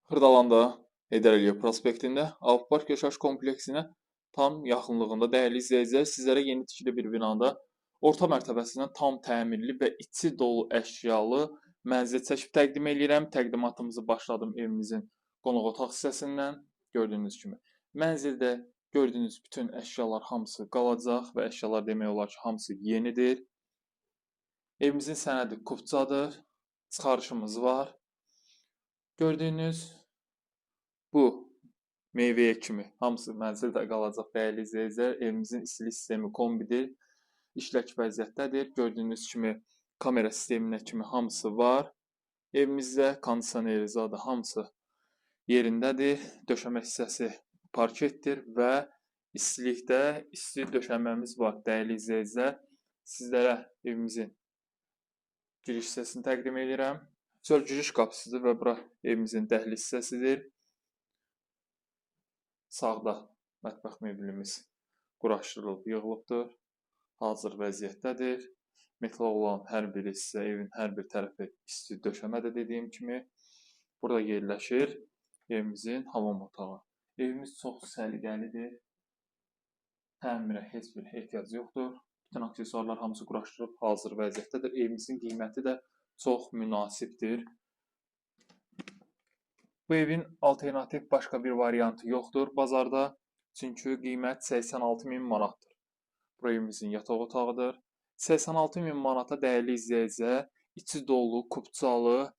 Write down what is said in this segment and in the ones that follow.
Xırdalanda Heydər Əliyev prospektində Avropark yaşayış kompleksinə tam yaxınlığında dəyərli izləyicilər, sizlərə yeni tikili bir binada orta mərtəbəsindən tam təmirli və içi dolu əşyalı mənzil çəkib təqdim eləyirəm. Təqdimatımızı başladım evimizin qonaq otaq hissəsindən. Gördüyünüz kimi mənzildə gördüyünüz bütün əşyalar hamısı qalacaq və əşyalar demək olar ki, hamısı yenidir. Evimizin sənədi kupçadır, çıxarışımız var. Gördüyünüz bu meyvəyə kimi hamısı mənzildə qalacaq dəyərli izləyicilər. Evimizin istilik sistemi kombidir, işlək vəziyyətdədir. Gördüyünüz kimi kamera sisteminə kimi hamısı var. Evimizdə kondisioneri zadı hamısı yerindədir. Döşəmə hissəsi parketdir və istilikdə isti döşəməmiz var. Dəyərli izləyicilər, sizlərə evimizin giriş hissəsini təqdim edirəm. Çöl giriş qapısıdır və bura evimizin dəhliz hissəsidir. Sağda mətbəx mebelimiz quraşdırılıb, yığılıbdır. Hazır vəziyyətdədir. Metal olan hər bir hissə, evin hər bir tərəfi isti döşəmədə dediyim kimi. Burada yerləşir evimizin hamam otağı. Evimiz çox səliqəlidir. Təmirə heç bir ehtiyac yoxdur. Bütün aksesuarlar hamısı quraşdırılıb, hazır vəziyyətdədir. Evimizin qiyməti də çox münasibdir. Bu evin alternativ başqa bir variantı yoxdur bazarda. Çünki qiymət 86 min manatdır. Bu evimizin yataq otağıdır. 86 min manata dəyərli izləyicilər, içi dolu, kupçalı,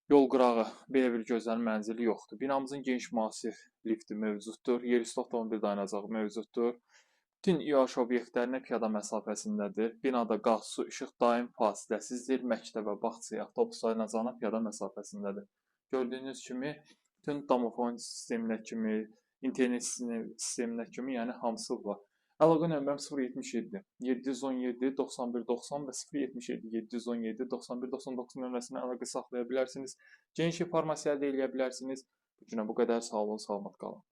yol qırağı belə bir gözəl mənzili yoxdur. Binamızın geniş müasir lifti mövcuddur. Yerüstü avtomobil dayanacağı mövcuddur. Bütün iaşə obyektlərinə piyada məsafəsindədir. Binada qaz, su, işıq daim fasiləsizdir. Məktəbə, bağçaya, avtobus dayanacağına piyada məsafəsindədir. Gördüyünüz kimi bütün domofon sisteminə kimi, internet sisteminə kimi, yəni hamısı var. Əlaqə nömrəm 077 717 91 90 və 077 717 91 99 nömrəsinə əlaqə saxlaya bilərsiniz. Geniş informasiya əldə eləyə bilərsiniz. Bu günə bu qədər. Sağ olun, salamat qalın.